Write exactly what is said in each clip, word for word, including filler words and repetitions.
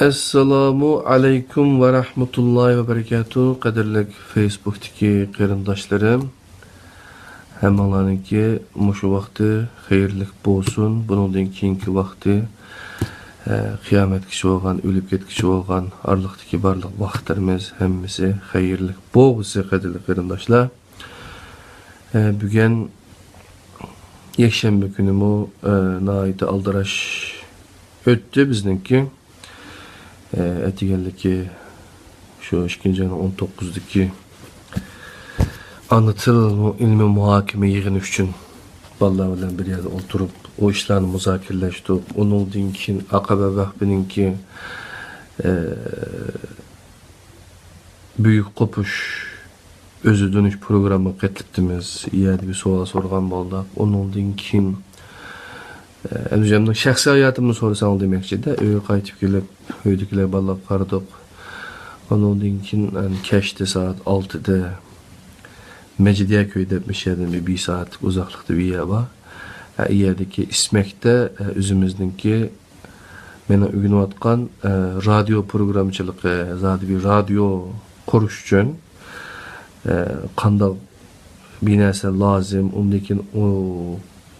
ئەسسالامۇ ئەلەيكۇم ۋە رەھمەتۇللاھى ۋە بەرىكاتۇھ. قەدىرلىك فېيسبۇكتىكى قېرىنداشلىرىم، ھەممىڭلارنىڭكى مۇشۇ ۋاقتى خەيرلىك بولسۇن. بۇنىڭدىن كېيىنكى ۋاقتى، ئە، قىيامەتكىچە بولغان، ئۆلۈپ كەتكۈچە بولغان ئارىلىقتىكى بارلىق ۋاقىتلىرىمىز ھەممىسى خەيرلىك بولغۇسى، قەدىرلىك قېرىنداشلار. ئە، بۈگۈن يەكشەنبە كۈنىمۇ، ئە، ناھايىتى ئالدىراش ئۆتتى بىزنىڭكى. ئە، ئەتىگەنلىكى شۇ ئىككىنچى ئاينىڭ ئون توققۇزىدىكى ئانا تىل ئىلمىي مۇھاكىمە يىغىنى ئۈچۈن بالىلار بىلەن بىر يەردە ئولتۇرۇپ، ئۇ ئىشلارنى مۇزاكىرىلەشتۇق. ئۇنىڭدىن كېيىن ئاقىۋەت ۋەقپىنىڭكى، ئە، بۈيۈك قوپۇش ئۆزى تونۇش پروگراممىغا قېتىلىپتىمىز. يەردە بىر سوئال سورىغان بولدۇق. ئۇنىڭدىن كېيىن، ئە، ئەمدى ئۆزۈمنىڭ شەخسىي ھاياتىمنى سورىساڭ دېمەكچىدە، ئۆيگە قايتىپ كېلىپ، ئۆيدىكىلەر بالىلارغا قارىدۇق. ئۇنىڭدىن كېيىن، ئەنە، كەچتە سائەت ئالتىدە مەجىدىيە كۆيى دەپ مۇشۇ يەردىن بىر، بىر سائەتلىك ئۇزاقلىقتا بىر يەر بار. ئە، ئۇ يەردىكى ئىسمەكتە، ئە، ئۆزىمىزنىڭكى مېنىڭ ئۆگىنىۋاتقان، ئە، رادىيو پروگراممىچىلىقى، زادى بىر رادىيو قۇرۇش ئۈچۈن، ئە، قانداق بىر نەرسە لازىم، ئۇندىن كېيىن ئۇ،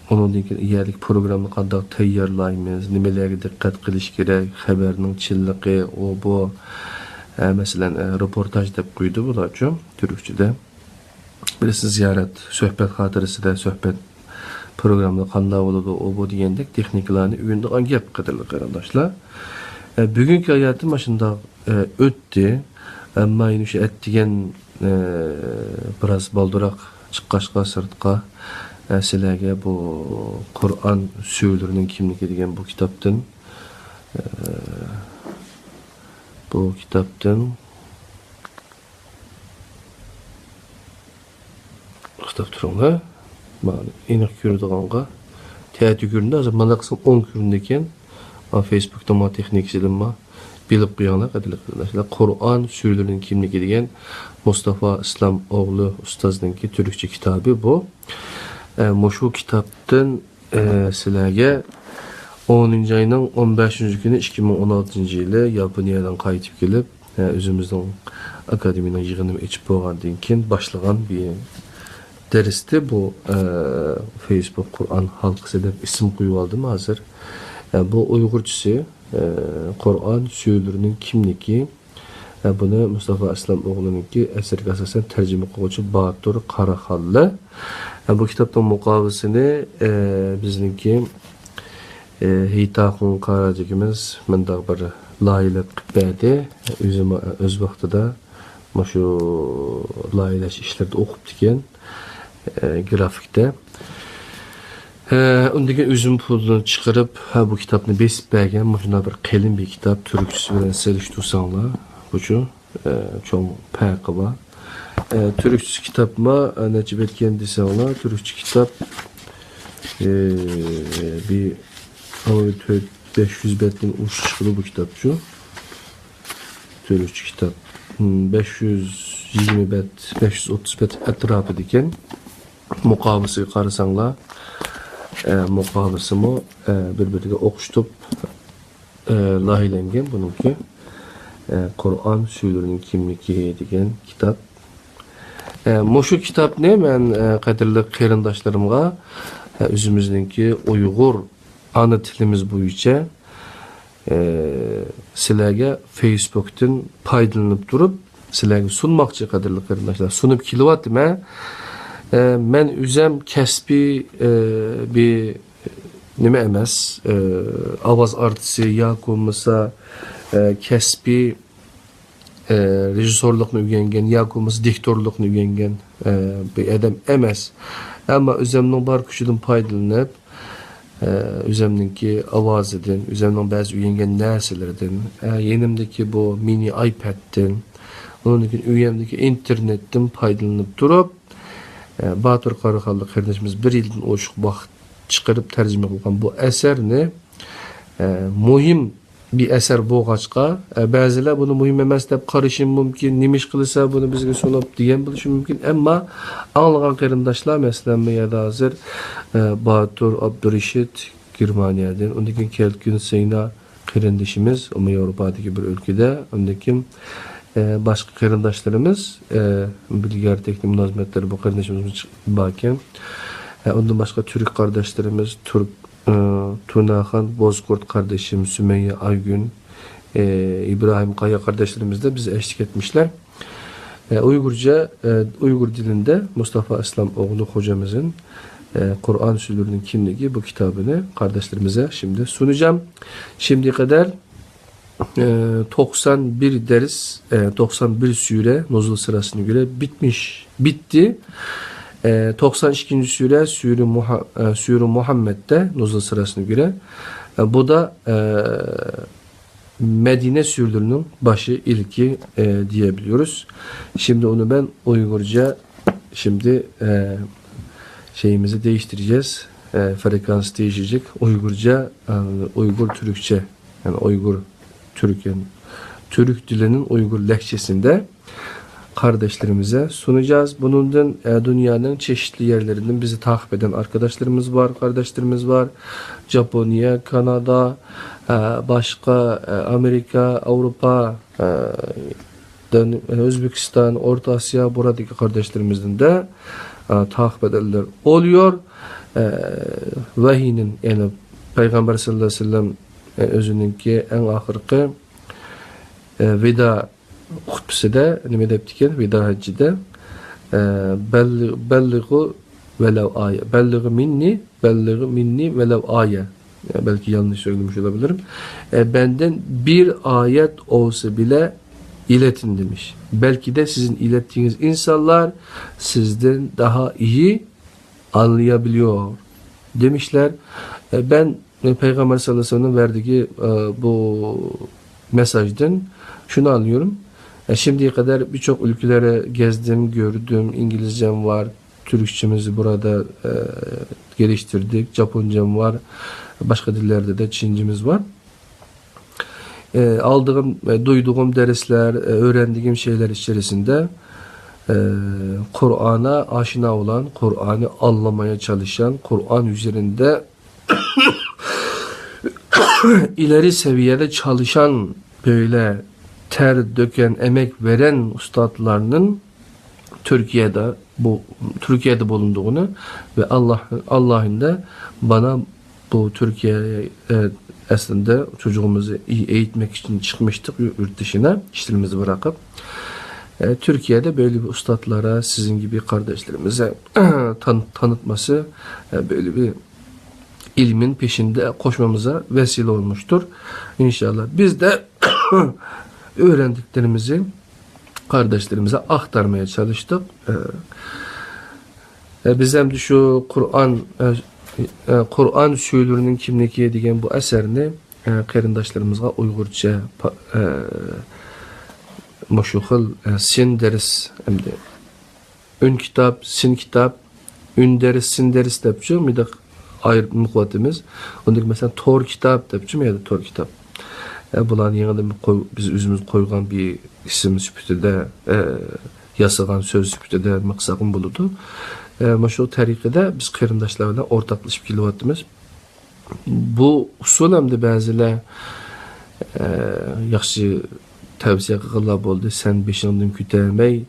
ئۇنىڭدىن كېيىن ئۇ يەردىكى پروگراممىنى قانداق تەييارلايمىز، نېمىلەرگە دىققەت قىلىش كېرەك، خەۋەرنىڭ چىنلىقى، ئۇ بۇ، ئە، مەسىلەن، ئە، روپورتاژ دەپ قويىدۇ بۇلارچۇ تۈركچىدە. بىرسى زىيارەت، سۆھبەت خاتىرىسىدە سۆھبەت پروگراممىدا قانداق بولىدۇ، ئۇ بۇ دېگەندەك تېخنىكىلارنى ئۆگىنىدىغان گەپ، قەدىرلىك قېرىنداشلار. ئە، بۈگۈنكى ھاياتىم ماشۇنداق، ئە، ئۆتتى. ئەمما يەنە شۇ ئەتىگەن، ئە، بىراز بالدۇراق چىققاچقا سىرتقا، ئە، سىلەرگە بۇ قۇرئان سۈرىلىرىنىڭ كىملىكى دېگەن بۇ كىتابتىن، ئە، بۇ كىتابتىن توختاپ تۇرۇڭلار. مانا ئېنىق كۆرىدىغانغا، تەتۈر كۆرۈندى. ھازىر مانا قىسىم ئوڭ كۆرۈندىكەن. مانا فېيسبۇكتا مانا تېخنىكىسىدىن مانا بىلىپ قويۇڭلار، قەدىرلىك قېرىنداشلار. قۇرئان سۈرىلىرىنىڭ كىملىكى دېگەن مۇستافا ئىسلام ئوغلى ئۇستازنىڭكى تۈركچە كىتابى بۇ. ئە، مۇشۇ كىتابتىن ئە، سىلەرگە ئونىنچى ئاينىڭ ئون بەشىنچى كۈنى، ئىككى مىڭ ئون ئالتىنچى يىلى ياپونىيەدىن قايتىپ كېلىپ، ئە، ئۆزىمىزنىڭ ئاكادېمىيىنىڭ يىغىنىنى ئېچىپ بولغاندىن كېيىن باشلىغان بىر دەرستى بۇ، ئە، فېيسبۇك قۇرئان ھالقىسى دەپ ئىسىم قويۇۋالدىم ھازىر. ئە، بۇ ئۇيغۇرچىسى، ئە، قۇرئان سۈرىلىرىنىڭ كىملىكى، ئە، بۇنى مۇستافا ئىسلام ئوغلىنىڭكى ئەسىرىگە ئاساسەن تەرجىمە قىلغۇچى باتۇر قاراخانلى. ئە، بۇ كىتابنىڭ مۇقاۋىسىنى، ئە، بىزنىڭكى، ئە، ھېيتاخۇن قاراجىگىمىز مۇنداق بىر لايىھەلەپ قىلىپ بەردى. ئۆزى، ئۆز ۋاقتىدا مۇشۇ لايىھەلەش ئىشلىرىدا ئوقۇپتىكەن، ئە، گرافىكتا. ھە، ئۇندىن كېيىن ئۆزۈم پۇلنى چىقىرىپ، ھە، بۇ كىتابنى بېسىپ بەرگەن. مۇشۇنداق بىر قېلىن بىر كىتاب، تۈركچىسى بىلەن سېلىشتۇرساڭلار، بۇچۇ، ئە، چوڭ پەرقى بار. ئە، تۈركچىسى كىتابما، ئە، نەچچە بەتكەن دېسەڭلار، تۈركچە كىتاب، ئە، بىر، ئاۋۇ تۆت، بەش يۈز بەتتىن ئوشۇق چىقىدۇ بۇ كىتابچۇ. تۈركچە كىتاب. ھىم، بەش يۈز يىگىرمە بەت، بەش يۈز ئوتتۇز بەت ئەتراپىدىكەن. مۇقاۋىسىگە قارىساڭلار، ئە، مۇقاۋىسىمۇ، ئە، بىر-بىرىگە ئوخشىتىپ، ئە، لايىھەلەنگەن بۇنىڭكى، ئە، قۇرئان سۈرىلىرىنىڭ كىملىكى دېگەن كىتاب. ئە، مۇشۇ كىتابنى مەن، ئە، قەدىرلىك قېرىنداشلىرىمغا، ئە، ئۆزىمىزنىڭكى ئۇيغۇر ئانا تىلىمىز بويىچە ئە، سىلەرگە فېيسبۇكتىن پايدىلىنىپ تۇرۇپ، سىلەرگە سۇنماقچى، قەدىرلىك قېرىنداشلار. سۇنۇپ كېلىۋاتىمەن. ئە، مەن ئۆزەم كەسپىي، ئە، بىر نېمە ئەمەس، ئە، ئاۋاز ئارتىسى ياكى بولمىسا، ئە، كەسپىي، ئە، رېژىسسورلۇقنى ئۆگەنگەن ياكى بولمىسا دىكتورلۇقنى ئۆگەنگەن، ئە، بىر ئادەم ئەمەس. ئەمما ئۆزەمنىڭ بار كۈچىدىن پايدىلىنىپ، ئە، ئۆزەمنىڭكى ئاۋازىدىن، ئۆزەمنىڭ بەزى ئۆگەنگەن نەرسىلىرىدىن، ئە، يېنىمدىكى بۇ مىنى ئايپەدتىن، ئۇنىڭدىن كېيىن ئۆيەمدىكى ئىنتېرنېتتىن پايدىلىنىپ تۇرۇپ، ئە، باتۇر قاراخانلىق قېرىندىشىمىز بىر يىلدىن ئوشۇق ۋاقىت چىقىرىپ تەرجىمە قىلغان بۇ ئەسەرنى، ئە، مۇھىم بىر ئەسەر بولغاچقا، ئە، بەزىلەر بۇنى مۇھىم ئەمەس دەپ قارىشى مۇمكىن، نېمە ئىش قىلسا بۇنى بىزگە سۇنۇپ دېگەن بولۇشى مۇمكىن. ئەمما ئاڭلىغان قېرىنداشلار، مەسىلەن، بۇ يەردە ھازىر، ئە، باتۇر ئابدۇرېشىت گېرمانىيەدىن، ئۇندىن كېيىن كەلكۈن سەينا قېرىندىشىمىز، ئۇمۇ ياۋروپادىكى بىر ئۆلكىدە. ئاندىن كېيىن، ئە، باشقا قېرىنداشلارىمىز، ئە، بىلگە تېخنىك مۇلازىمەتلىرى بۇ قېرىندىشىمىزمۇ چىق-، باركەن. ئە، ئۇندىن باشقا تۈرك قارداشلىرىمىز، تۈرك، ئە، تۇناخان بوزقۇرت قاردىشىم، سۈمەييە ئايگۈن، ئە، ئىبراھىم قايا قارداشلىرىمىز دا بىز ئەشلىك ئەتمىشلەر. ئە، ئۇيغۇرچە، ئە، ئۇيغۇر دىلىندە مۇستافا ئىسلام ئوغلى خوجامىزنىڭ، ئە، قۇرئان سۈرىلىرىنىڭ كىملىكى بۇ كىتابىنى قارداشلىرىمىزغا شىمدى سۇنىجام. شىمدىگە قەدەر ئە، توقسان بىر دەرس، ئە، توقسان بىر سۈرە نۇزۇل سىراسىنى كۆرە بىتمىش، بىتتى. ئە، توقسان ئىككىنچى سۈرە سۈرە مۇھا-، ئە، سۈرە مۇھەممەدتە نۇزۇل سىراسىنى كۆرە. ئە، بۇ دا، ئە، مەدىنە سۈرىلىرىنىڭ باشى، ئىلكى، ئە، دېيەبىلىيورۇز. شىمدى ئۇنى مەن ئۇيغۇرچە، شىمدى، ئە، شېيىمىزنى دېيىشتۈرىجەز. ئە، فرېكانس دېيىشىجەك. ئۇيغۇرچە، ئە، ئۇيغۇر تۈركچە. يەنى ئۇيغۇر، تۈرك، يەنى تۈرك دىلىنىڭ ئۇيغۇر لەھجىسىندە قارداشلىرىمىزغا سۇنىجاز. بۇنىڭدىن، ئە، دۇنيانىڭ چېشىتلىك يەرلىرىدىن بىزنى تاقىپ ئېتىدىغان ئاركىداشلىرىمىز بار، قارداشلىرىمىز بار. ياپونىيە، كانادا، ئە، باشقا، ئە، ئامېرىكا، ئاۋروپا، ئە، دەن-، ئۆزبېكىستان، ئورتا ئاسىيا، بۇرادىكى قارداشلىرىمىزدىن دە، ئە، تاقىپ ئېتىدىلەر ئولىيور. ئە، ۋەھىينىڭ، يەنى پەيغەمبەر ساللاللاھۇ ئەلەيھى ۋەسەللەم، ئە، ئۆزىنىڭكى ئەڭ ئاخىرقى، ئە، ۋىدا خۇتبىسىدە نېمە دەپتىكەن؟ ۋىدا ھەججىدە، ئە، بەللىغ-، بەللىغۇ ۋەلەۋ ئايە. بەللىغۇ مىننى، بەللىغۇ مىننى ۋەلەۋ ئايە. ئە، بەلكى يالنىش سۆزلىمىش بولابىلىرىم. ئە، بەندىن بىر ئايەت ئولسا بىلە ئىلەتىن دېمىش. بەلكى دە سىزنىڭ ئىلەتتىگىنىز ئىنسانلار سىزدىن داھا ئىيى ئاڭلىيابىلىيور دېمىشلەر. ئە، بەن، ئە، پەيغەمبەر ساللاللاھۇ ئەلەيھى ۋەسەللەمنىڭ ۋەردىكى، ئە، بۇ مېساژدىن شۇنى ئاڭلىيورۇم. ئە، شىمدىگە قەدەر بىرچوق ئۆلكىلەرنى گەزدىم، كۆردۈم، ئىنگلىزچەم بار، تۈركچىمىزنى بۇرادە، ئە، گېلىشتۈردۇق، جاپونچەم بار، باشقا دىللەردە دە چىنچىمىز بار. ئە، ئالدىغىم، ئە، دۇيدۇغۇم دەرسلەر، ئە، ئۆرەندىگىم شەيلەر ئىچىرىسىندە، ئە، قۇرئانغا ئاشنا بولغان، قۇرئاننى ئاڭلىمايا چالىشان، قۇرئان يۈزىرىندە ئىلەرى سەۋىيەدە چالىشان بۆيلە تەر دۆكەن، ئەمەك بېرەن ئۇستادلارنىڭ تۈركىيەدە بۇ، تۈركىيەدە بولۇندۇغىنى ۋە ئاللا، ئاللاھىندە بانا بۇ تۈركىيە، ئە، ئەسلىندە چوجۇقىمىزنى ئېيتمەك ئۈچۈن چىقمىشتۇق يۇرت دىشىنا، ئىشلىرىمىزنى بىراقىپ. ئە، تۈركىيەدە بۆيلە بىر ئۇستادلارا سىزنىڭ گىبى قارداشلىرىمىزنى تان-، تانىتماسى، ئە، بۆيلە بىر ئىلمىن پېشىندە قوشمامىزغا ۋەسىلە بولمۇشتۇر. ئىنشاللا بىز دە ئۆرەندىكلىرىمىزنى قارداشلىرىمىزغا ئاقتارمايا چالىشتۇق. ئە، ئە، بىز ئەمدى شۇ قۇرئان، ئە، ئە، قۇرئان سۈرىلىرىنىڭ كىملىكى دېگەن بۇ ئەسەرنى، ئە، قېرىنداشلىرىمىزغا ئۇيغۇرچە پا-، ئە، مۇشۇ خىل، ئە، سىن دەرس ئەمدى ئۈن كىتاب، سىن كىتاب، ئۈن دەرس، سىن دەرس دەپچۇ، مۇنداق ئايرىپ قويۇۋاتىمىز. ئۇندىن مەسىلەن، تور كىتاب دەپچۇ، مۇ يەردە تور كىتاب. ئە، بۇلارنى يېڭىدىن قوي-، بىز ئۆزىمىز قويغان بىر ئىسىم سۈپىتىدە، ئە، ياسىغان سۆز سۈپىتىدە قىلساقمۇ بولىدۇ. ئە، مۇشۇ تەرىقىدە بىز قېرىنداشلار بىلەن ئورتاقلىشىپ كېلىۋاتىمىز. بۇ ئۇسۇل ئەمدى بەزىلەر، ئە، ياخشى تەۋسىيە قىلغانلار بولدى. سەن بېشىڭدىن كۆتەرمەي،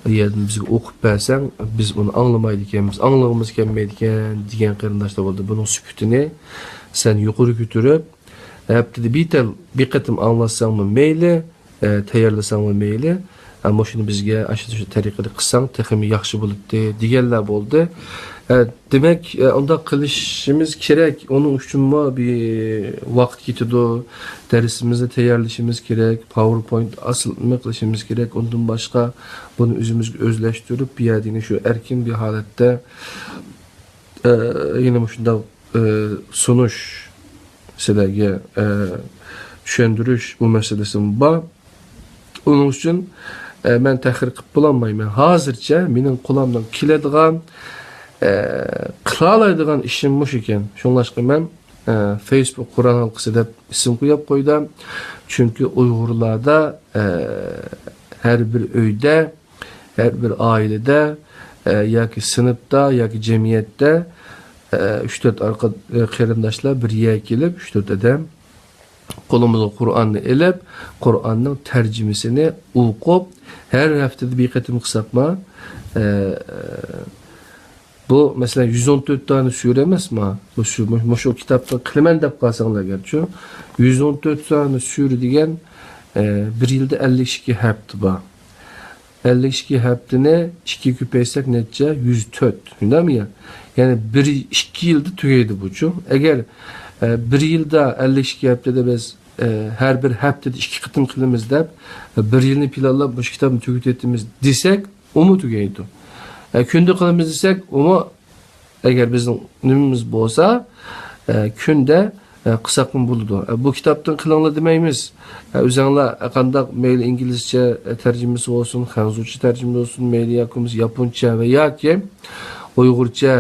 يەردىن بىزگە ئوقۇپ بەرسەڭ، بىز ئۇنى ئاڭلىمايدىكەنمىز، ئاڭلىغۇمىز كەلمەيدىكەن، دېگەن قېرىنداشلار بولدى. بۇنىڭ سۈپىتىنى سەن يۇقىرى كۆتۈرۈپ، ھەپتىدە بىر تال، بىر قېتىم ئاڭلاتساڭمۇ مەيلى، ئە، تەييارلىساڭمۇ مەيلى، ئە، مۇشۇنى بىزگە ئاشۇ، شۇ تەرىقىدە قىلساڭ تېخىمۇ ياخشى بولاتتى، دېگەنلەر بولدى. ئە، دېمەك، ئە، ئۇنداق قىلىشىمىز كېرەك. ئۇنىڭ ئۈچۈنمۇ بىر ۋاقىت كېتىدۇ. دەرسىمىزنى تەييارلىشىمىز كېرەك، پاۋېرپوينت ئاسىلما قىلىشىمىز كېرەك. ئۇندىن باشقا بۇنى ئۆزىمىزگە ئۆزلەشتۈرۈپ، بۇ يەردىن شۇ ئەركىن بىر ھالەتتە، ئە، يەنە مۇشۇنداق ئى، سۇنۇش، سىلەرگە، ئى، چۈشەندۈرۈش بۇ مەسىلىسىمۇ بار. ئۇنىڭ ئۈچۈن، ئى، مەن تەھرىر قىلىپ بولالمايمەن. ھازىرچە مېنىڭ قولۇمدىن كېلىدىغان، ئى، قىلالايدىغان ئىشىم مۇشۇ ئىكەن. شۇڭلاشقا مەن، ئى، فېيسبۇك قۇرئان ھالقىسى دەپ ئىسىم قويۇپ قويدۇم. چۈنكى ئۇيغۇرلاردا، ئى، ھەر بىر ئۆيدە ھەر بىر ئائىلىدە، ئە، ياكى سىنىپتا، ياكى جەمئىيەتتە، ئە، ئۈچ تۆت ئارقا-، ئە، قېرىنداشلار بىر يەرگە كېلىپ، ئۈچ تۆت ئادەم، قولىمىزغا قۇرئاننى ئېلىپ، قۇرئاننىڭ تەرجىمىسىنى ئوقۇپ، ھەر ھەپتىدە بىر قېتىم قىلساقما، ئە، بۇ، مەسىلەن، يۈز ئون تۆت دانە سۈرە ئەمەسما؟ مۇشۇ، مۇشۇ كىتابتىن قىلىمەن دەپ قالساڭلار ئەگەرچۇ، يۈز ئون تۆت دانە سۈرە دېگەن، ئە، بىر يىلدا ئەللىك ئىككى ھەپتە بار. ئەللىك ئىككى ھەپتىنى ئىككىگە كۆپەيتسەك نەچچە؟ يۈز تۆت. شۇنداقمۇ يا؟ يەنى بىر، ئىككى يىلدا تۈگەيدۇ بۇچۇ. ئەگەر، ئە، بىر يىلدا ئەللىك ئىككى ھەپتىدە بىز، ئە، ھەر بىر ھەپتىدە ئىككى قېتىم قىلىمىز دەپ، بىر يىلنى پىلانلاپ مۇشۇ كىتابنى تۈگىتىۋېتىمىز دېسەك، ئۇمۇ تۈگەيدۇ. ئە، كۈندە قىلىمىز دېسەك، ئۇمۇ، ئەگەر بىزنىڭ نېمىمىز بولسا، ئە، كۈندە، ئە، قىلساقمۇ بولىدۇ. ئە، بۇ كىتابتىن قىلىڭلار دېمەيمىز. ئە، ئۆزۈڭلار قانداق، مەيلى ئىنگلىزچە، ئە، تەرجىمىسى بولسۇن، خەنزۇچە تەرجىمە بولسۇن، مەيلى ياكى بولمىسا ياپونچە ۋە ياكى ئۇيغۇرچە،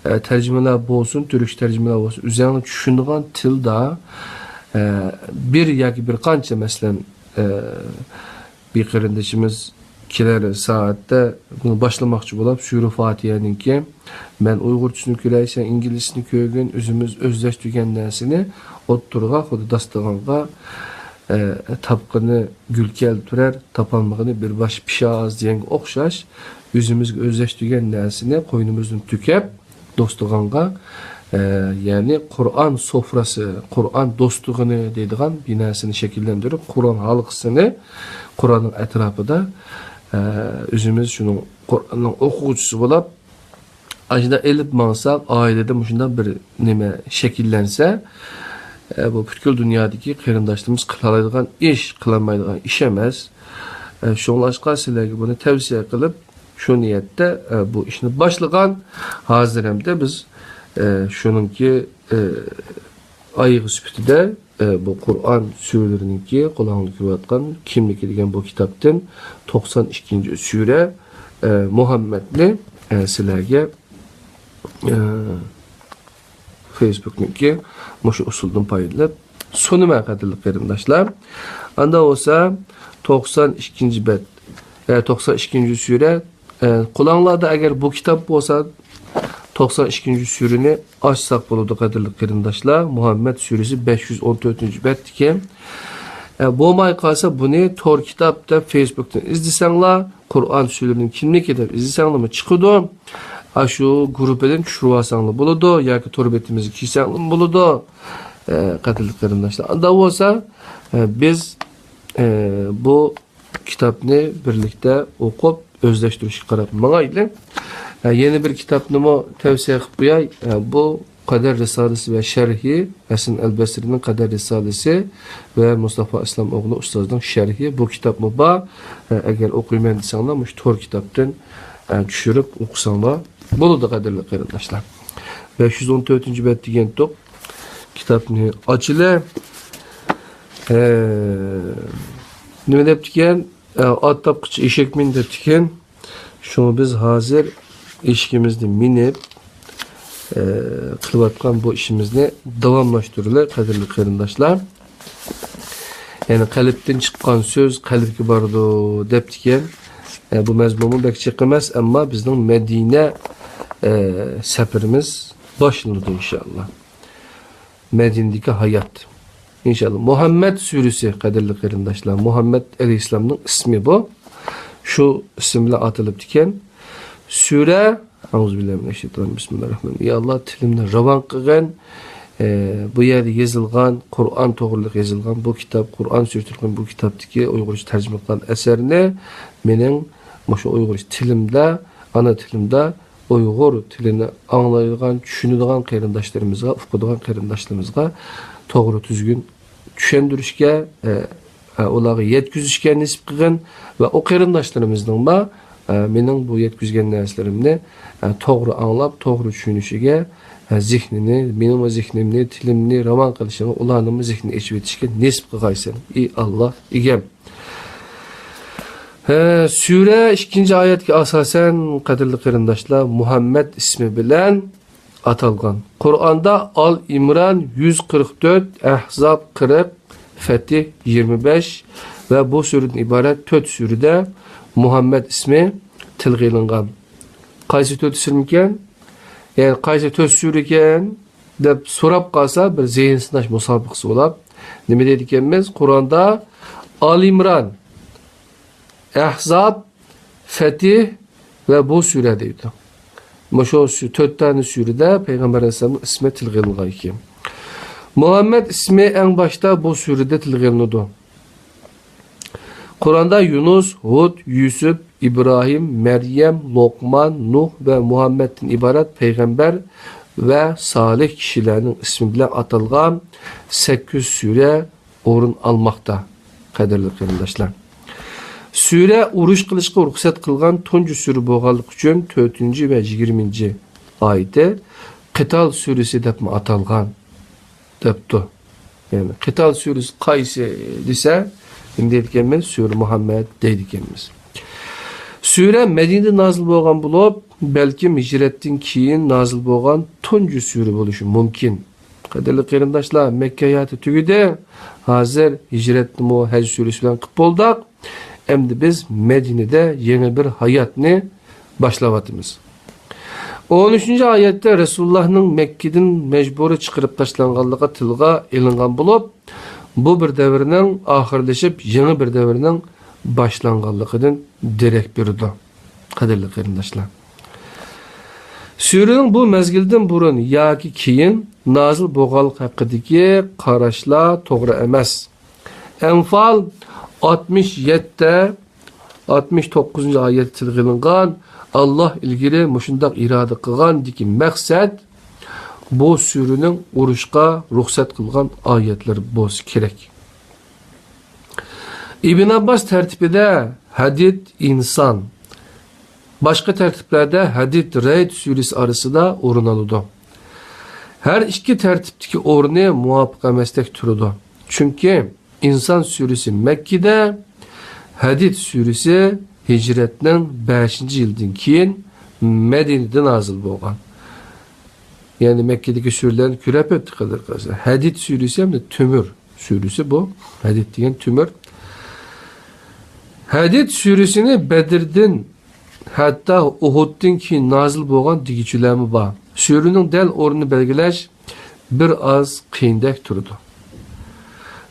ئە، تەرجىمىلەر بولسۇن، تۈركچە تەرجىمىلەر بولسۇن، ئۆزۈڭلار چۈشىنىدىغان تىلدا، ئە، بىر ياكى بىر قانچە، مەسىلەن، ئە، بىر قېرىندىشىمىز كېلەر سائەتتە بۇنى باشلىماقچى بولۇپ، سۈرە فاتىھەنىڭكى، مەن ئۇيغۇرچىسىنى كۆرەي، سەن ئىنگلىزچىسىنى كۆرگىن، ئۆزىمىز ئۆزلەشتۈرگەن نەرسىنى ئوتتۇرىغا، خۇددى داستىخانغا، ئە، تاپقىنى گۈل كەلتۈرەر، تاپالمىغىنى بىر باش پىشاز دېگەنگە ئوخشاش، ئۆزىمىزگە ئۆزلەشتۈرگەن نەرسىنى قوينىمىزدىن تۆكۈپ، دوستىغانغا، ئە، يەنى قۇرئان سوفرىسى، قۇرئان دوستىغىنى دەيدىغان بىر نەرسىنى شەكىللەندۈرۈپ، قۇرئان ھالقىسىنى قۇرئاننىڭ ئەتراپىدا، ئە، ئۆزىمىز شۇنىڭ قۇرئاننىڭ ئوقۇغۇچىسى بولۇپ، ئاشۇنداق ئېلىپ ماڭساق، ئائىلىدە مۇشۇنداق بىر نېمە شەكىللەنسە، ئە، بۇ پۈتكۈل دۇنيادىكى قېرىنداشلىرىمىز قىلالايدىغان ئىش، قىلالمايدىغان ئىش ئەمەس. ئە، شۇڭلاشقا سىلەرگە بۇنى تەۋسىيە قىلىپ، شۇ نىيەتتە، ئە، بۇ ئىشنى باشلىغان. ھازىر ھەمدە بىز، ئە، شۇنىڭكى، ئە، ئايىغى سۈپىتىدە، ئە، بۇ قۇرئان سۈرىلىرىنىڭكى قۇلاقلىرىڭلاردا كۆرۈۋاتقان كىملىكى دېگەن بۇ كىتابتىن توقسان ئىككىنچى سۈرە، ئە، مۇھەممەدنى، ئە، سىلەرگە، ئە، فېيسبۇكنىڭكى مۇشۇ ئۇسۇلدىن پايدىلىنىپ سۇنىمەن، قەدىرلىك قېرىنداشلار. ئاندا بولسا توقسان ئىككىنچى بەت، ئە، توقسان ئىككىنچى سۈرە، ئە، قولۇڭلاردا ئەگەر بۇ كىتاب بولسا، توقسان ئىككىنچى سۈرىنى ئاچساق بولىدۇ، قەدىرلىك قېرىنداشلار. مۇھەممەد سۈرىسى بەش يۈز ئون تۆتىنچى بەت ئىكەن. ئە، بولماي قالسا، بۇنى تور كىتاب دەپ فېيسبۇكتىن ئىزدىسەڭلار، قۇرئان سۈرىلىرىنىڭ كىملىكى دەپ ئىزدىسەڭلارمۇ چىقىدۇ. ئاشۇ گۇرۇپپىدىن چۈشۈرۈۋالساڭلار بولىدۇ ياكى تور بېتىمىزگە كىرسەڭلارمۇ بولىدۇ. ئە، قەدىرلىك قېرىنداشلار، ئاندا بولسا، ئە، بىز، ئە، بۇ كىتابنى بىرلىكتە ئوقۇپ، ئۆزلەشتۈرۈشكە قاراپ ماڭايلى. ئە، يەنە بىر كىتابنىمۇ تەۋسىيە قىلىپ قوياي. ئە، بۇ قەدەر رىسالىسى ۋە شەرھى، ھەسەن ئەلبەسرىنىڭ قەدەر رىسالىسى ۋە مۇستافا ئىسلام ئوغلى ئۇستازنىڭ شەرھى. بۇ كىتابمۇ بار. ئە، ئەگەر ئوقۇيمەن دېسەڭلار، مۇشۇ تور كىتابتىن، ئە، چۈشۈرۈپ ئوقۇساڭلار بولىدۇ، قەدىرلىك قېرىنداشلار. بەش يۈز ئون تۆتىنچى بەت دېگەنتۇق. كىتابنى ئاچىلى. ئە، نېمە دەپتىكەن؟ ئە، ئات تاپقىچە ئېشەك مىن دەپتىكەن. شۇڭا بىز ھازىر ئېشىكىمىزنى مىنىپ، ئە، قىلىۋاتقان بۇ ئىشىمىزنى داۋاملاشتۇرىلى، قەدىرلىك قېرىنداشلار. يەنى قەلبتىن چىققان سۆز قەلبكە بارىدۇ دەپتىكەن. ئە، بۇ مەزمۇنمۇ بەك جىق ئەمەس، ئەمما بىزنىڭ مەدىنە، ئە، سەپىرىمىز باشلىنىدۇ ئىنشائاللا. مەدىنىدىكى ھايات. ئىنشائاللا. مۇھەممەد سۈرىسى، قەدىرلىك قېرىنداشلار. مۇھەممەد ئەلەيھىسسالامنىڭ ئىسمى بۇ. شۇ ئىسىم بىلەن ئاتىلىپتىكەن. سۈرە، ئەئۇزۇبىللاھىمىنەششەيتانىررەجىم. بىسمىللاھىررەھمانىررەھىم. يا ئاللا، تىلىمنى راۋان قىلغىن. ئە، بۇ يەردە يېزىلغان، قۇرئان توغرىلىق يېزىلغان بۇ كىتاب، قۇرئان سۈرىتىل بۇ كىتابتىكى ئۇيغۇرچە تەرجىمە قىلغان ئەسەرنى مېنىڭ مۇشۇ ئۇيغۇرچە تىلىمدا، ئانا تىلىمدا ئۇيغۇر تىلىنى ئاڭلايدىغان، چۈشىنىدىغان قېرىنداشلىرىمىزغا، ئۇقىدىغان قېرىنداشلىرىمىزغا توغرا تۈزگۈن چۈشەندۈرۈشكە، ئە، ئە، ئۇلارغا يەتكۈزۈشكە نېسىپ قىلغىن ۋە ئۇ قېرىنداشلىرىمىزنىڭمۇ، ئە، مېنىڭ بۇ يەتكۈزگەن نەرسىلىرىمنى، ئە، توغرا ئاڭلاپ، توغرا چۈشىنىشىگە، ئە، زېھنىنى، مېنىڭمۇ زېھنىمنى، تىلىمنى راۋان قىلىشىغا، ئۇلارنىڭمۇ زېھنىنى ئېچىۋېتىشكە نېسىپ قىلغايسەن، ئى ئاللا ئىگەم. ھە، سۈرە ئىككىنچى ئايەتكە ئاساسەن، قەدىرلىك قېرىنداشلار، مۇھەممەد ئىسمى بىلەن ئاتالغان. قۇرئاندا ئال ئىمران يۈز قىرىق تۆت، ئەھزاب قىرىق، فەتھ يىگىرمە بەش ۋە بۇ سۈرىدىن ئىبارەت تۆت سۈرىدە مۇھەممەد ئىسمى تىلغا ئېلىنغان. قايسى تۆت ئىسىمكەن؟ يەنى قايسى تۆت سۈرىكەن؟ دەپ سوراپ قالسا، بىر زېھىن سىناش مۇسابىقىسى بولاپ، نېمە دەيدىكەنمىز؟ قۇرئاندا ئال ئىمران، ئەھزاب، فەتىھ ۋە بۇ سۈرە دەيدۇ. مۇشۇ سۈ-، تۆت دانە سۈرىدە پەيغەمبەر ئەلەيھىسسالامنىڭ ئىسمى تىلغا ئېلىنغان ئىكەن. مۇھەممەد ئىسمى ئەڭ باشتا بۇ سۈرىدە تىلغا ئېلىنىدۇ. قۇرئاندا يۇنۇس، ھۇد، يۈسۈپ، ئىبراھىم، مەريەم، لوقمان، نۇھ ۋە مۇھەممەدتىن ئىبارەت پەيغەمبەر ۋە سالىھ كىشىلەرنىڭ ئىسمى بىلەن ئاتالغان سەككىز سۈرە ئورۇن ئالماقتا، قەدىرلىك قېرىنداشلار. سۈرە ئۇرۇش قىلىشقا رۇخسەت قىلغان تۇنجى سۈرە بولغانلىقى ئۈچۈن تۆتىنچى ۋە يىگىرمىنچى ئايىتى قىتال سۈرىسى دەپمۇ ئاتالغان، دەپتۇ. يەنى قىتال سۈرىسى قايسى دېسە، نېمە دەيدىكەنمىز؟ سۈرە مۇھەممەد دەيدىكەنمىز. سۈرە مەدىنىدە نازىل بولغان بولۇپ، بەلكىم ھىجرەتتىن كېيىن نازىل بولغان تۇنجى سۈرە بولۇشى مۇمكىن. قەدىرلىك قېرىنداشلار، مەككە ھاياتى تۈگىدى. ھازىر ھىجرەتنىمۇ ھەج سۈرىسى بىلەن قىلىپ بولدۇق. ئەمدى بىز مەدىنىدە يېڭى بىر ھاياتنى باشلاۋاتىمىز. ئون ئۈچىنچى ئايەتتە رەسۇلۇللاھنىڭ مەككىدىن مەجبۇرىي چىقىرىپ تاشلانغانلىقى تىلغا ئېلىنغان بولۇپ، بۇ بىر دەۋرنىڭ ئاخىرلىشىپ، يېڭى بىر دەۋرنىڭ باشلانغانلىقىدىن دېرەك بېرىدۇ. قەدىرلىك قېرىنداشلار، سۈرىنىڭ بۇ مەزگىلدىن بۇرۇن ياكى كېيىن نازىل بولغانلىقى ھەققىدىكى قاراشلار توغرا ئەمەس. ئەنفال ئاتمىش يەتتە، ئاتمىش توققۇزىنچى ئايەتتە تىلغا ئېلىنغان، ئاللاھ ئىلگىرى مۇشۇنداق ئىرادە قىلغاندىكى مەقسەت، بۇ سۈرىنىڭ ئۇرۇشقا رۇخسەت قىلغان ئايەتلىرى بولسا كېرەك. ئىبن ئابباس تەرتىپىدە ھەدىد ئىنسان، باشقا تەرتىپلەردە ھەدىد رەئد سۈرىسى ئارىسىدا ئورۇن ئالىدۇ. ھەر ئىككى تەرتىپتىكى ئورنى مۇۋاپىق ئەمەستەك تۇرىدۇ. چۈنكى ئىنسان سۈرىسى مەككىدە، ھەدىد سۈرىسى ھىجرەتنىڭ بەشىنچى يىلىدىن كېيىن مەدىنىدە نازىل بولغان. يەنى مەككىدىكى سۈرىلەرنى كۆرۈپ ئۆتتۇق، قەدىر قىلسا. ھەدىد سۈرىسى ھەمدە تۆمۈر سۈرىسى بۇ. ھەدىد دېگەن تۆمۈر. ھەدىد سۈرىسىنى بەدردىن، ھەتتا ئۇھۇدتىن كېيىن نازىل بولغان دېگۈچىلەرمۇ بار. سۈرىنىڭ دەل ئورنىنى بەلگىلەش بىر ئاز قىيىندەك تۇرىدۇ.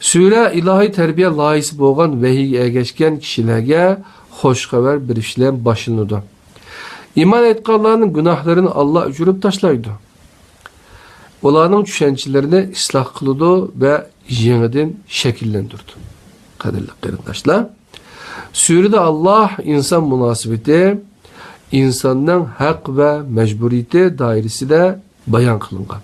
سۈرە ئىلاھىي تەربىيە لايىھىسى بولغان ۋەھىيگە ئەگەشكەن كىشىلەرگە خوش خەۋەر بېرىش بىلەن باشلىنىدۇ. ئىمان ئېيتقانلارنىڭ گۇناھلىرىنى ئاللا ئۆچۈرۈپ تاشلايدۇ. ئۇلارنىڭ چۈشەنچىلىرىنى ئىسلاھ قىلىدۇ ۋە يېڭىدىن شەكىللەندۈرىدۇ. قەدىرلىك قېرىنداشلار، سۈرىدە ئاللا ئىنسان مۇناسىۋىتى، ئىنساننىڭ ھەق ۋە مەجبۇرىيىتى دائىرىسىدە بايان قىلىنغان.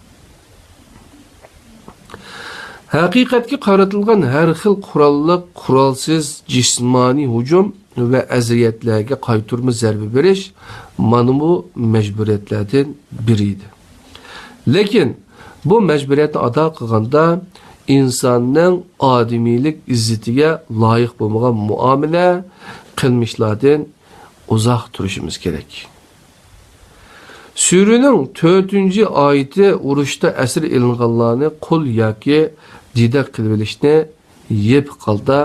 ھەقىقەتكە قارىتىلغان ھەر خىل قوراللىق، قورالسىز، جىسمانىي ھۇجۇم ۋە ئەزىيەتلەرگە قايتۇرما زەربە بېرىش مانا بۇ مەجبۇرىيەتلەردىن بىرى ئىدى. لېكىن بۇ مەجبۇرىيەتنى ئادا قىلغاندا ئىنساننىڭ ئادىمىيلىك ئىززىتىگە لايىق بولمىغان مۇئامىلە، قىلمىشلاردىن ئۇزاق تۇرۇشىمىز كېرەك. سۈرىنىڭ تۆتىنچى ئايىتى ئۇرۇشتا ئەسىر ئېلىنغانلارنى قۇل ياكى دىدە قىلىۋېلىشنى يېپىق ھالدا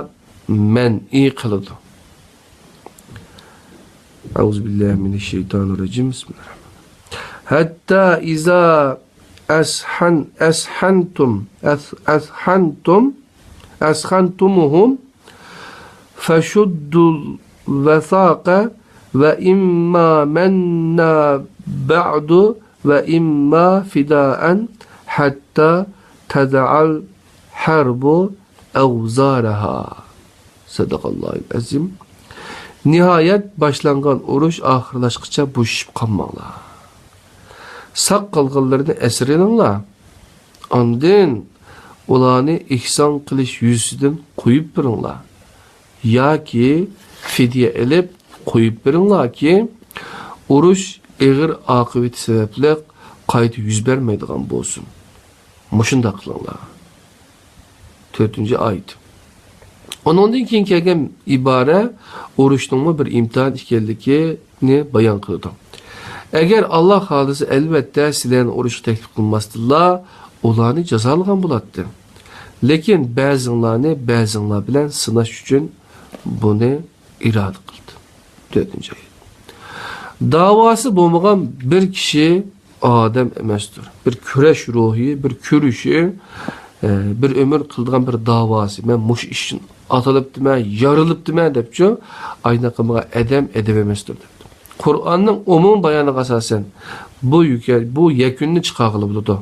مەنئى قىلىدۇ. أعوذ بالله من الشيطان الرجيم. بسم الله الرحمن الرحيم. حتى إذا أسخن-، أسخنتم، أس-، أسخنتم، أسخنتموهم فشدوا الوثاق وإما منا بعد وإما فداء حتى تضع الحرب أوزارها. صدق الله العظيم. نىھايەت، باشلانغان ئۇرۇش ئاخىرلاشقىچە بوشىشىپ قالماڭلار. ساق قالغانلىرىنى ئەسىر ئېلىڭلار. ئاندىن ئۇلارنى ئېھسان قىلىش يۈزىسىدىن قويۇپ بېرىڭلار. ياكى فىدىيە ئېلىپ قويۇپ بېرىڭلاركى، ئۇرۇش ئېغىر ئاقىۋىتى سەۋەبلىك قايتا يۈز بەرمەيدىغان بولسۇن. مۇشۇنداق قىلىڭلار. تۆتىنچى ئايەت. ئۇنىڭدىن كېيىن كەلگەن ئىبارە ئۇرۇشنىڭمۇ بىر ئىمتىھان ئىكەنلىكىنى بايان قىلىدۇ. ئەگەر ئاللا خالىسا، ئەلۋەتتە، سىلەرنى ئۇرۇشقا تەكلىپ قىلماستىنلا، ئۇلارنى جازالىغان بولاتتى. لېكىن بەزىڭلارنى بەزىڭلار بىلەن سىناش ئۈچۈن بۇنى ئىرادە قىلدى. تۆتىنچى ئايەت. داۋاسى بولمىغان بىر كىشى ئادەم ئەمەستۇر. بىر كۈرەش روھى، بىر كۈرىشى، ئە، بىر ئۆمۈر قىلىدىغان بىر داۋاسى. مەن مۇشۇ ئىش ئۈچۈن ئاتىلىپتىمەن، يارىلىپتىمەن دەپچۇ، ئاينى قىلمىغان ئادەم ئادەم ئەمەستۇر دەپتۇ. قۇرئاننىڭ ئومۇمىي بايانىغا ئاساسەن بۇ يۈكە-، بۇ يەكۈننى چىقارغىلى بولىدۇ.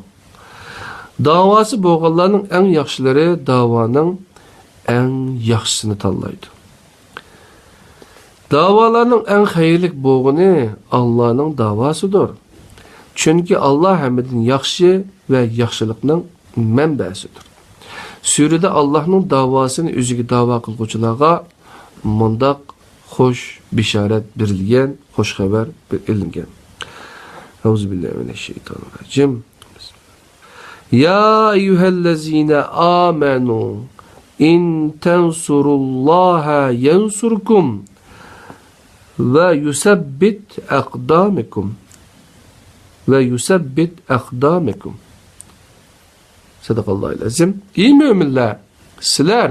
داۋاسى بولغانلارنىڭ ئەڭ ياخشىلىرى داۋانىڭ ئەڭ ياخشىسىنى تاللايدۇ. داۋالارنىڭ ئەڭ خەيرلىك بولغىنى ئاللانىڭ داۋاسىدۇر. چۈنكى ئاللا ھەممىدىن ياخشى ۋە ياخشىلىقنىڭ مەنبەسىدۇر. سۈرىدە ئاللانىڭ داۋاسىنى ئۆزىگە داۋا قىلغۇچىلارغا مۇنداق خۇش بېشارەت بېرىلگەن، خۇش خەۋەر بېرىلگەن. ئەئۇزۇ بىللاھى مىنەششەيتانىر راجىم. يا أيها الذين آمنوا إن تنصروا الله ينصركم ويثبت أقدامكم ويثبت أقدامكم. صدق الله العظيم. ئەي مۆمىنلەر، سىلەر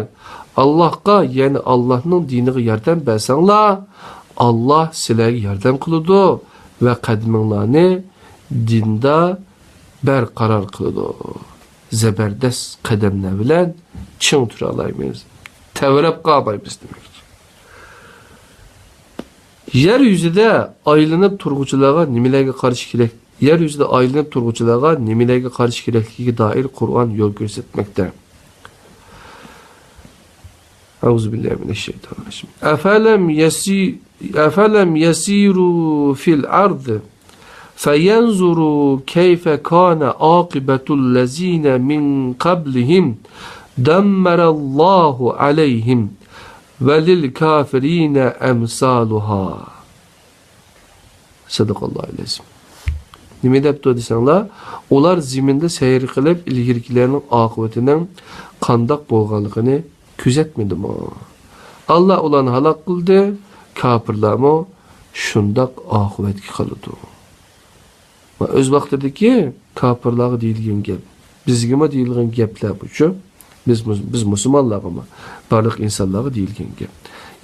ئاللاھقا، يەنى ئاللاھنىڭ دىنىغا ياردەم بەرسەڭلار، ئاللاھ سىلەرگە ياردەم قىلىدۇ ۋە قەدىمىڭلارنى دىندا بەرقارار قىلىدۇ. زەبەردەس قەدەملەر بىلەن چىڭ تۇرالايمىز. تەۋرەپ قالمايمىز دېمەكچى. يەر يۈزىدە ئايلىنىپ تۇرغۇچىلارغا نېمىلەرگە قارىشى كېرەك؟ يەر يۈزىدە ئايلىنىپ تۇرغۇچىلارغا نېمىلەرگە قارىشى كېرەكلىكىگە دائىر قۇرئان يول كۆرسەتمەكتە. أعوذ بالله من الشيطان الرجيم. أفلم يسي-، أفلم يسيروا في الأرض فينظروا كيف كان عاقبة الذين من قبلهم دمر الله عليهم وللكافرين أمثالها. صدق الله العظيم. نېمە دەپتۇ دېسەڭلار، ئۇلار زېمىندا سەير قىلىپ، ئىلگىرىكىلەرنىڭ ئاقىۋىتىنىڭ قانداق بولغانلىقىنى كۆزەتمىدىمۇ؟ ئاللا ئۇلارنى ھالاك قىلدى، كاپىرلارمۇ شۇنداق ئاقىۋەتكە قالىدۇ. ۋە ئۆز ۋاقتىدىكى كاپىرلارغا دېيىلگەن گەپ، بىزگىمۇ دېيىلگەن گەپلەر بۇچۇ. بىز مۇس-، بىز مۇسۇلمانلارغىمۇ، بارلىق ئىنسانلارغا دېيىلگەن گەپ.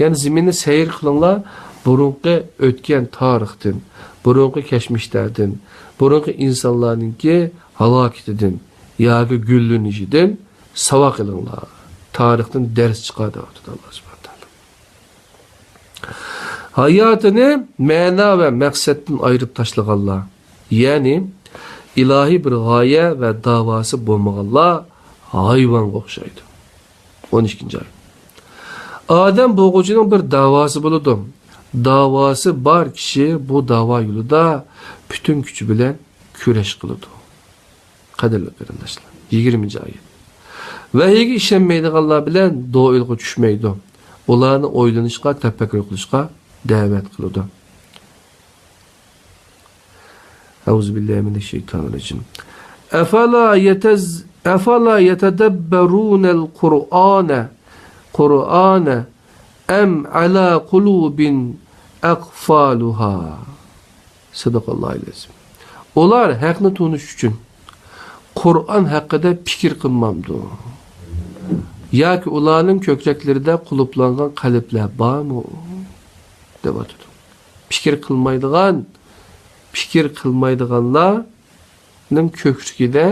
يەنى زېمىننى سەير قىلىڭلار، بۇرۇنقى ئۆتكەن تارىختىن، بۇرۇنقى كەچمىشلەردىن، بۇرۇنقى ئىنسانلارنىڭكى ھالاكىتىدىن ياكى گۈللىنىشىدىن ساۋاق ئېلىڭلار. تارىختىن دەرس چىقار دەۋاتىدۇ ئاللا سۇبھانەھۇ ۋە تائالا. ھاياتىنى مەنا ۋە مەقسەتتىن ئايرىپ تاشلىغانلار، يەنى ئىلاھىي بىر غايە ۋە داۋاسى بولمىغانلار ھايۋانغا ئوخشايدۇ. ئون ئىككىنچى ئايەت. ئادەم بولغۇچىنىڭ بىر داۋاسى بولىدۇ. داۋاسى بار كىشى بۇ داۋا يولىدا پۈتۈن كۈچى بىلەن كۈرەش قىلىدۇ. قەدىرلىك قېرىنداشلار، يىگىرمىنچى ئايەت. ۋەھىيگە ئىشەنمەيدىغانلار بىلەن دوئىلغا چۈشمەيدۇ. ئۇلارنى ئويلىنىشقا، تەپەككۇر قىلىشقا دەۋەت قىلىدۇ. أعوذ بالله من الشيطان الرجيم. أفلا يتز-، أفلا يتدبرون القرآن، قرآن أم على قلوب أقفالها. صدق الله العظيم. ئۇلار ھەقنى تونۇش ئۈچۈن قۇرئان ھەققىدە پىكىر قىلمامدۇ؟ ياكى ئۇلارنىڭ كۆكرەكلىرىدە قۇلۇپلانغان قەلبلەر بارمۇ؟ دەۋاتىدۇ. پىكىر قىلمايدىغان، پىكىر قىلمايدىغانلارنىڭ كۆكرىكىدە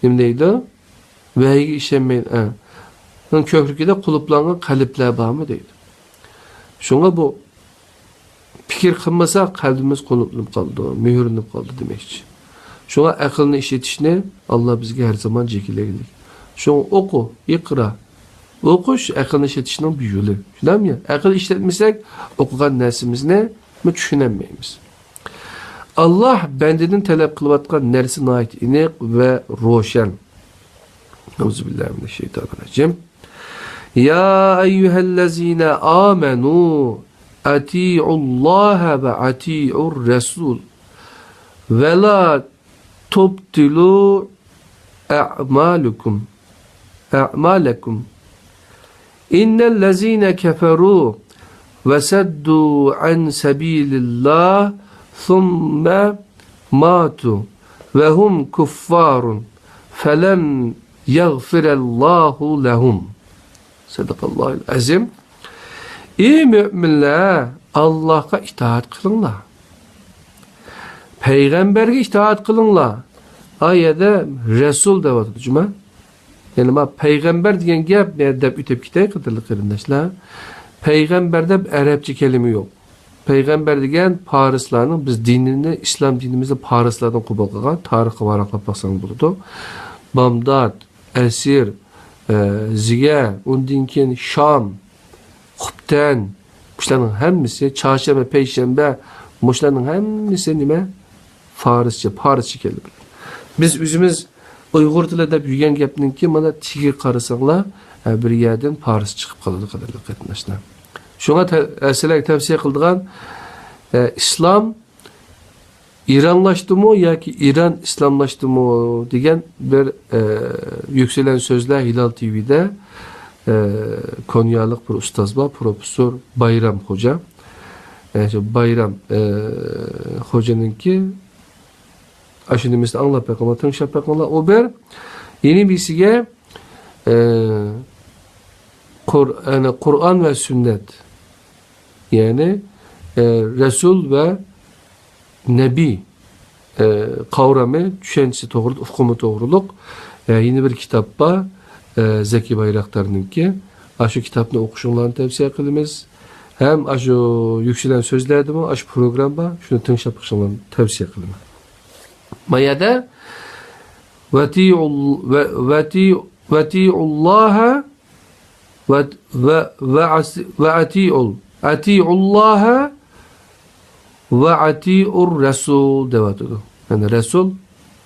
نېمە دەيدۇ؟ ۋەھىيگە ئىشەنمەيدۇ. ئە. كۆكرىكىدە قۇلۇپلانغان قەلبلەر بارمۇ دەيدۇ. شۇڭا بۇ پىكىر قىلمىسا، قەلبىمىز قۇلۇپلىنىپ قالىدۇ، مۆھۈرلىنىپ قالىدۇ دېمەكچى. شۇڭا ئەقىلنى ئىشلىتىشنى ئاللا بىزگە ھەر زامان جېكىلىگىلىك. شۇڭا ئوقۇ، ئىقرا. ئوقۇش ئەقىلنى ئىشلىتىشنىڭ بىر يولى. شۇنداقمۇ؟ ئەقىل ئىشلەتمىسەك، ئوقۇغان نەرسىمىزنى چۈشىنەلمەيمىز. ئاللا بەندىدىن تەلەپ قىلىۋاتقان نەرسە ناھايىتى ئېنىق ۋە روشەن. أعوذ بالله من الشيطان الرجيم. يا أيها الذين آمنوا أطيعوا الله وأطيعوا الرسول ولا تبطلوا أعمالكم، أعمالكم. إن الذين كفروا وصدوا عن سبيل الله ثم ماتوا وهم كفار فلن يغفر الله لهم. صدق الله العظيم. ئى مۆمىنلەر، ئاللاھقا ئىتائەت قىلىڭلار. پەيغەمبەرگە ئىتائەت قىلىڭلار. ئا يەردە رەسۇل دەۋاتىدۇ جۇما. يەنى ما پەيغەمبەر دېگەن گەپ، مەن دەپ ئۆتۈپ كېتەي، قەدىرلىك قېرىنداشلار. پەيغەمبەر دەپ ئەرەبچە كەلىمە يوق. پەيغەمبەر دېگەن پارسلارنىڭ، بىز دىنىنى، ئىسلام دىنىمىزنى پارسلاردىن قوبۇل قىلغان، تارىخقا ۋاراقلاپ باقساڭ بولىدۇ. بامدات، ئەسىر، ئە، زىگە، ئۇندىن كېيىن شام، خۇپتەن، مۇشۇلارنىڭ ھەممىسى، چارشەنبە، پەيشەنبە، مۇشۇلارنىڭ ھەممىسى نېمە؟ فارسچە، پارسچە كەلدى. بىز ئۆزىمىز ئۇيغۇر تىلى دەپ يۈرگەن گەپنىڭكى مانا تېگىگە قارىساڭلار، ھە، بىر يەردىن پارس چىقىپ قالىدۇ، قەدىرلىك قېرىنداشلار. شۇڭا تە-، سىلەرگە تەۋسىيە قىلىدىغان، ئە، ئىسلام ئىرانلاشتىمۇ ياكى ئىران ئىسلاملاشتىمۇ دېگەن بىر، ئە، يۈكسىلەن سۆزلەر ھىلال تىۋىدە، ئە، كونيالىق بىر ئۇستاز بار، پروفېسسور بايرام خوجا. ئە، شۇ بايرام، ئە، خوجىنىڭكى ئاشۇ نېمىسىنى ئاڭلاپ بېقىڭلار، تىڭشاپ بېقىڭلار. ئۇ بىر يەنە بىرسىگە، ئە، قۇر-، يەنى قۇرئان ۋە سۈننەت، يەنى، ئە، رەسۇل ۋە نەبىي، ئە، قاۋرىمى، چۈشەنچىسى توغرىلىق، ئۇقۇمى توغرىلىق، ئە، يەنە بىر كىتاب بار، ئە، زەكىي بايراقدارنىڭكى. ئاشۇ كىتابنى ئوقۇشۇڭلارنى تەۋسىيە قىلىمىز. ھەم ئاشۇ يۈكسىلەن سۆزلەردىمۇ ئاشۇ پروگرامما بار، شۇنى تىڭشاپ بېقىشىڭلارنى تەۋسىيە قىلىمەن. ما يەردە ۋەتىئۇل-، ۋە-، ۋەتىئۇ-، ۋەتىئۇللاھە ۋە، ۋە، ۋە ئەس-، ۋە ئەتىئۇل، ئەتىئۇللاھە ۋە ئەتىئۇر رەسۇل دەۋاتىدۇ. يەنى رەسۇل،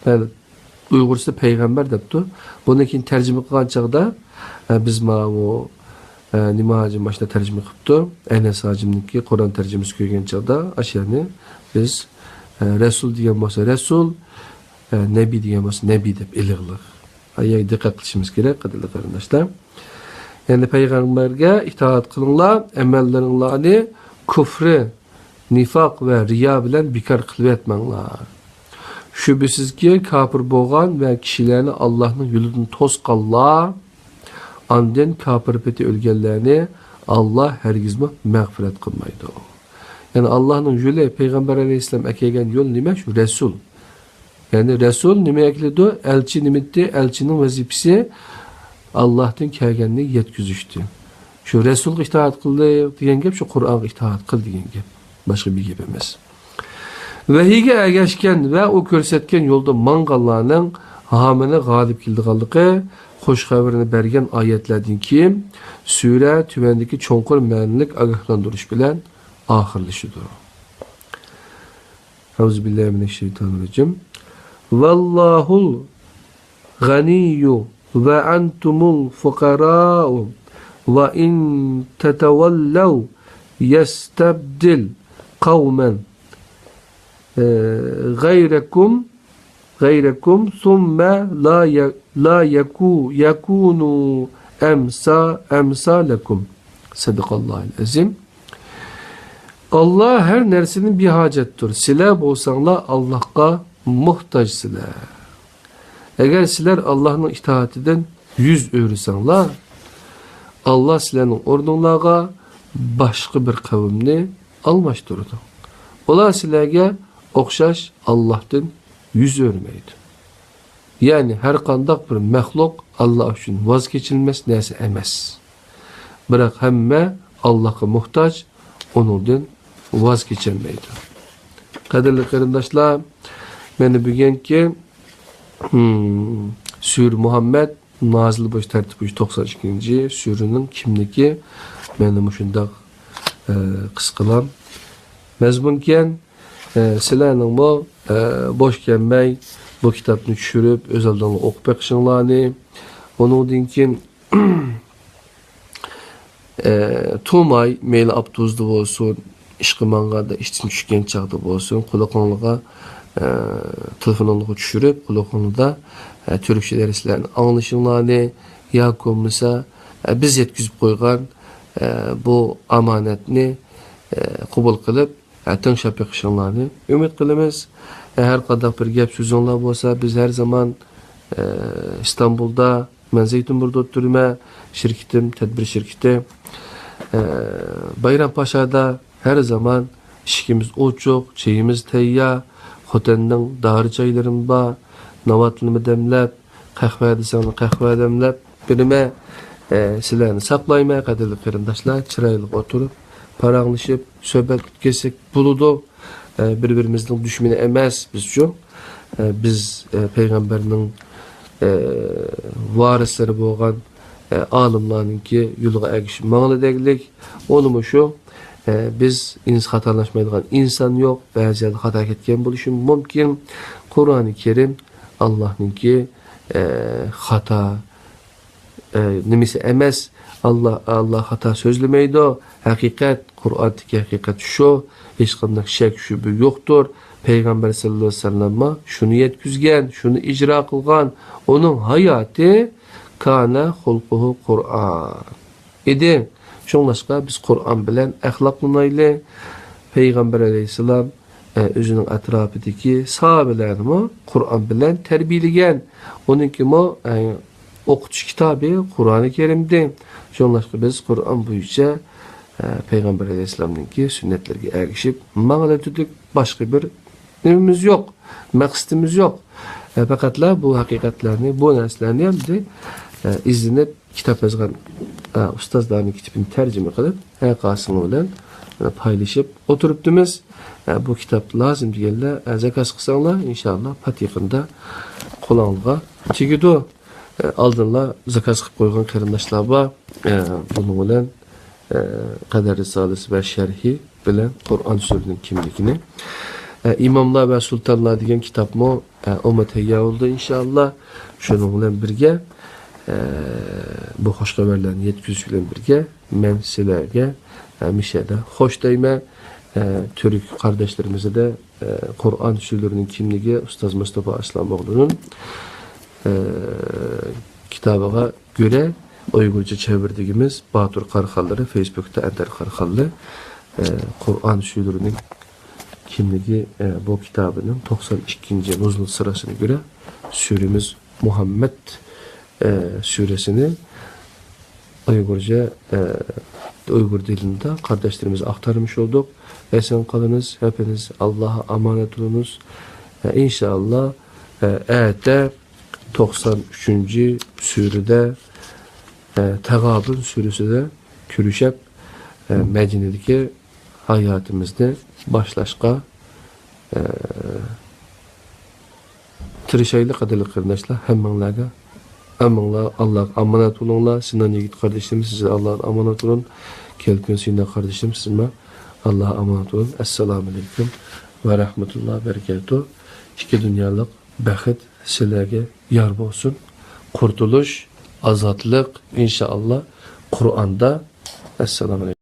يەنى ئۇيغۇرچىسى پەيغەمبەر دەپتۇ. بۇنى كېيىن تەرجىمە قىلغان چاغدا، ئە، بىز ماۋۇ، ئە، نېمە ھاجىم ماشۇنداق تەرجىمە قىپتۇ. ئەنەس ھاجىمنىڭكى قۇرئان تەرجىمىسى كۆرگەن چاغدا، ئاشۇ يەرنى بىز، ئە، رەسۇل دېگەن بولسا رەسۇل، ئە، نەبىي دېگەن بولسا نەبىي دەپ ئېلىغلىق. ئايەگە دىققەت قىلىشىمىز كېرەك، قەدىرلىك قېرىنداشلار. يەنى پەيغەمبەرگە ئىتائەت قىلىڭلار، ئەمەللىرىڭلارنى كۇفرى، نىفاق ۋە رىيا بىلەن بىكار قىلىۋەتمەڭلار. شۈبھىسىزكى، كاپىر بولغان ۋە كىشىلەرنى ئاللاھنىڭ يولىدىن توسقانلار، ئاندىن كاپىر پېتى ئۆلگەنلەرنى ئاللاھ ھەرگىزمۇ مەغپىرەت قىلمايدۇ. يەنى ئاللاھنىڭ يولى، پەيغەمبەر ئەلەيھىسسالام ئەكەلگەن يول نېمە؟ شۇ رەسۇل. يەنى رەسۇل نېمە ئەكېلىدۇ؟ ئەلچى نېمىتى؟ ئەلچىنىڭ ۋەزىپىسى ئاللاھتىن كەلگەننى يەتكۈزۈشتى. شۇ رەسۇلغا ئىتائەت قىلدى دېگەن گەپ شۇ قۇرئانغا ئىتائەت قىل دېگەن گەپ. باشقا بىر گەپ ئەمەس. ۋەھىيگە ئەگەشكەن ۋە ئۇ كۆرسەتكەن يولدا ماڭغانلارنىڭ ھامىنى غالىب كېلىدىغانلىقى، خۇش خەۋىرىنى بەرگەن ئايەتلەردىن كېيىن، سۈرە تۆۋەندىكى چوڭقۇر مەنىلىك ئاگاھلاندۇرۇش بىلەن ئاخىرلىشىدۇ. ئەئۇزۇبىللاھىمىنەششەيتانىررەجىم. ۋەللاھۇل غەنىييۇ ۋە ئەنتۇمۇل فۇقەراۇ ۋە ئىن تەتەۋەللەۋ يەستەبدىل قەۋمەن، ئە، غەيرەكۇم، غەيرەكۇم ثۇممە لا يە-، لا يەكۇ-، يەكۇنۇ ئەمسا-، ئەمسالەكۇم. سەدىقاللاھىل ئەزىم. ئاللا ھەر نەرسىدىن بىھاجەتتۇر. سىلەر بولساڭلار ئاللاھقا موھتاجسىلەر. ئەگەر سىلەر ئاللاھنىڭ ئىتائىتىدىن يۈز ئۆرۈسەڭلار، ئاللا سىلەرنىڭ ئورنۇڭلارغا باشقا بىر قەۋمنى ئالماشتۇرىدۇ. ئۇلار سىلەرگە ئوخشاش ئاللاھتىن يۈز ئۆرمەيدۇ. يەنى ھەر قانداق بىر مەخلۇق ئاللا ئۈچۈن ۋاز كېچىلمەس نەرسە ئەمەس. بىراق ھەممە ئاللاغا موھتاج، ئۇنىڭدىن ۋاز كېچەلمەيدۇ. قەدىرلىك قېرىنداشلار، مانا بۈگۈنكى، ھىم، سۈرە مۇھەممەد نازىل بولۇش تەرتىپى بويىچە توقسان ئىككىنچى سۈرىنىڭ كىملىكى مانا مۇشۇنداق، ئە، قىسقىلا مەزمۇنكەن. ئە، سىلەرنىڭمۇ، ئە، بوش كەلمەي بۇ كىتابنى چۈشۈرۈپ، ئۆز ئالدىڭلار ئوقۇپ بېقىشىڭلارنى، ئۇنىڭدىن كېيىن، ئە، تۇرماي، مەيلى ئاپتوبۇستا بولسۇن، ئىشقا ماڭغاندا، ئىشتىن چۈشكەن چاغدا بولسۇن، قۇلىقىڭلارغا، ئە، تېلېفونۇڭلارغا چۈشۈرۈپ، قۇلىقىڭلاردا، ئە، تۈركچە دەرسلەرنى ئاڭلىشىڭلارنى، ياكى بولمىسا، ئە، بىز يەتكۈزۈپ قويغان، ئە، بۇ ئامانەتنى، ئە، قوبۇل قىلىپ، ئە، تىڭشاپ بېقىشىڭلارنى ئۈمىد قىلىمىز. ئە، ھەر قانداق بىر گەپ سۆزۈڭلار بولسا، بىز ھەر زامان، ئە، ئىستانبۇلدا، مەن زەيتۇنبۇردا ئولتۇرىمەن، شىركىتىم، تەدبىر شىركىتى، ئە، بايرامپاشادا ھەر زامان ئىشىكىمىز ئوچۇق، چېيىمىز تەييار، خوتەننىڭ دارى چايلىرىمۇ بار. ناۋاتلىنىمۇ دەملەپ، قەھۋە دېسەڭلار قەھۋە دەملەپ بېرىمەن. ئە، سىلەرنى ساقلايمەن، قەدىرلىك قېرىنداشلار. چىرايلىق ئولتۇرۇپ، پاراڭلىشىپ، سۆھبەت ئۆتكۈزسەك بولىدۇ. ئە، بىر-بىرىمىزنىڭ دۈشمىنى ئەمەس بىزچۇ. ئە، بىز، ئە، پەيغەمبەرنىڭ، ئە، ۋارىسلىرى بولغان، ئە، ئالىملارنىڭكى يولىغا ئەگىشىپ ماڭىلى دەگلىك. ئۇنىمۇ شۇ، ئە، بىز ئىنس-، خاتالاشمايدىغان ئىنسان يوق. بەزى يەردە خاتا كەتكەن بولۇشى مۇمكىن. قۇرئانى كەرىم ئاللاھنىڭكى، ئە، خاتا، ئە، نېمىسى ئەمەس. ئاللا، ئاللا خاتا سۆزلىمەيدۇ. ھەقىقەت، قۇرئاندىكى ھەقىقەت شۇ. ھېچقانداق شەك، شۈبھە يوقتۇر. پەيغەمبەر سەللەللاھۇ ئەلەيھى ۋەسەللەممۇ شۇنى يەتكۈزگەن، شۇنى ئىجرا قىلغان. ئۇنىڭ ھاياتى كانە خۇلقۇھۇ قۇرئان ئىدى. شۇڭلاشقا بىز قۇرئان بىلەن ئەخلاقلىنايلى. پەيغەمبەر ئەلەيھىسسالام، ئە، ئۆزىنىڭ ئەتراپىدىكى ساھابىلەرنىمۇ قۇرئان بىلەن تەربىيەلىگەن. ئۇنىڭكىمۇ، ئە، ئوقۇتۇش كىتابى قۇرئانى كەرىمدى. شۇڭلاشقا بىز قۇرئان بويىچە، ئە، پەيغەمبەر ئەلەيھىسسالامنىڭكى سۈننەتلىرىگە ئەگىشىپ ماڭىلى تۈتۈك، باشقا بىر نېمىمىز يوق، مەقسىتىمىز يوق. ئە، پەقەتلا بۇ ھەقىقەتلەرنى، بۇ نەرسىلەرنى ئەمدى، ئە، ئىزدىنىپ، كىتاب يازغان، ئە، ئۇستازلارنىڭ كىتابىنى تەرجىمە قىلىپ، ھەر قايسىڭلار بىلەن، ئە، پايلىشىپ ئولتۇرۇپتىمىز. ئە، بۇ كىتاب لازىم دېگەنلەر، ئە، زاكاز قىلساڭلار، ئىنشائاللا، پات يېقىندا قولۇڭلارغا تېگىدۇ. ئە، ئالدىنلا زاكاز قىلىپ قويغان قېرىنداشلار بار. ئە، بۇنىڭ بىلەن، ئە، قەدەر رىسالىسى ۋە شەرھى بىلەن قۇرئان سۈرىنىڭ كىملىكىنى، ئە، ئىماملار ۋە سۇلتانلار دېگەن كىتابمۇ، ئە، ئۇمۇ تەييار بولدى، ئىنشائاللا. شۇنىڭ بىلەن بىرگە، ئە، بۇ خۇش خەۋەرلەرنى يەتكۈزۈش بىلەن بىرگە، مەن سىلەرگە ھەمىشە دە خوش دەيمەن. ئە، تۈرك قارداشلىرىمىزدا، ئە، قۇرئان سۈرىلىرىنىڭ كىملىكى ئۇستاز مۇستاپا ئاسلامئوغلۇنىڭ، ئە، كىتابىغا گۆرە ئۇيغۇرچە چەۋرىدىگىمىز باتۇر قاراخانلىرى، فېيسبۇكتا ئەندەر قاراخانلى، ئە، قۇرئان سۈرىلىرىنىڭ كىملىكى، ئە، بۇ كىتابىنىڭ توقسان ئىككىنچى نۇزۇل سىراسىنى گۆرە سۈرىمىز مۇھەممەد، ئە، سۈرىسىنى ئۇيغۇرچە، ئە، ئۇيغۇر دىلىندا قارداشلىرىمىز ئاختارمىش بولدۇق. ئېسەن قالىمىز، ھەپىنىز، ئاللاھقا ئامانەت بولىمىز. ئە، ئىنشائاللا، ئە، ئەتە توقسان ئۈچىنچى سۈرىدە، ئە، تەغابۇن سۈرىسىدە كۆرۈشەپ، ئە، مەدىنىدىكى ھاياتىمىزنى باشلاشقا، ئە، تىرىشايلى، قەدىرلىك قېرىنداشلار، ھەممىڭلارغا، ھەممىڭلار ئاللاغا ئامانەت بولۇڭلار. سىنان يىگىت قاردىشىم، سىز ئاللاغا ئامانەت بولۇڭ. كەلكۈن سىنان قاردىشىم، سىزمۇ ئاللاغا ئامانەت بولۇڭ. ئەسسالامۇ ئەلەيكۇم ۋە رەھمەتۇللاھى ۋە بەرىكاتۇھ. ئىككى دۇنيالىق بەخت سىلەرگە يار بولسۇن. قۇرتۇلۇش، ئازادلىق، ئىنشائاللا، قۇرئاندا. ئەسسالامۇ ئەلەيكۇم.